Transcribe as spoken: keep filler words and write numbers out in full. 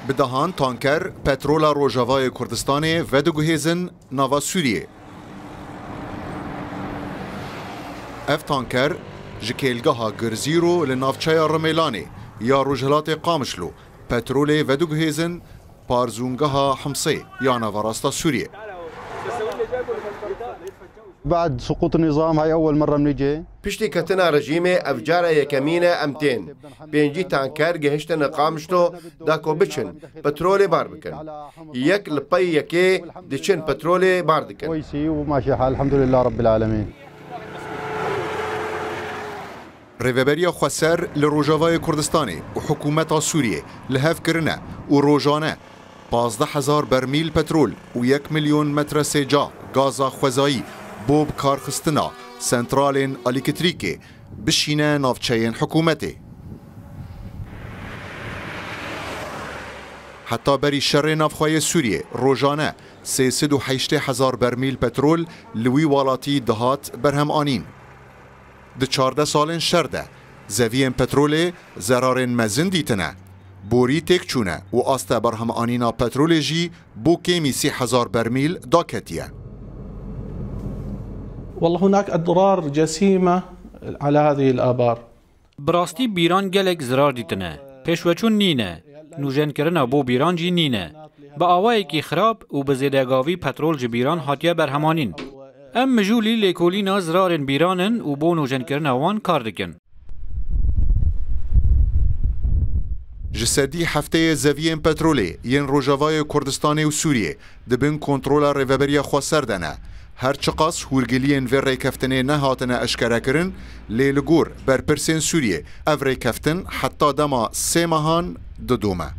Bi dehan tanker petrola Rojavayê Kurdistanê vediguhêzin nava Sûriyê. Ev tanker ji kêlgeha Girzîro li navçeya Rimêlanê ya rojhilatê Qamişlo petrolê vediguhêzin parzûngeha Himsê ya naverasta Sûriyê. بعد سقوط النظام هاي أول مرة بنيجي. Piştî ketina rejîmê ev cara yekemîn e em tên. Pêncî tanker gihiştine Qamişlo da ku biçin petrolê bar bikin. Yek li pey yekê diçin petrolê bar dikin. كويسة وماشي الحال، الحمد لله رب العالمين. Rêveberiya Xweser li Rojavayê Kurdistanê û hikûmeta Sûriyê li hev kirine û rojane pazdeh hezar bermîl petrol û yek milyon metre sêca gaza xwezayî bo bikarxistina sentralên elektrîkê bişîne navçeyên hikûmetê. Heta berî şerê navxweyê Sûriyê rojane sê sed û heştê hezar bermîl petrol li wî welatî dihat berhemanîn. Di çardeh salên şer de zeviyên petrolê zerarên mezin dîtine. Borî têk çûne û asta berhemanîna petrolê jî bo kêmî sî hezar bermîl daketiye. والله هناك أضرار جسيمة على هذه الآبار. Bi rastî bîran gelek zirar dîtine. Pêşveçûn nîne. Nûjenkirina bo bîran jî nîne. Bi awayekî xirab û bi zêdegavî petrol ji bîran hatiye berhemanîn. Em mijûlî lêkolîna zirarên bîran in û bo nûjenkirina wan kar dikin. Ji sedî heftê yê zeviyên petrolê yên Rojavayê Kurdistanê û Sûriyê di bin kontrola Rêveberiya Xweser de ne. Her çiqas hûrgiliyên vê rêkeftinê nehatine eşkerekirin, lê li gor berpirsên Sûriyê ev rêkeftin heta dema sê mehan didome.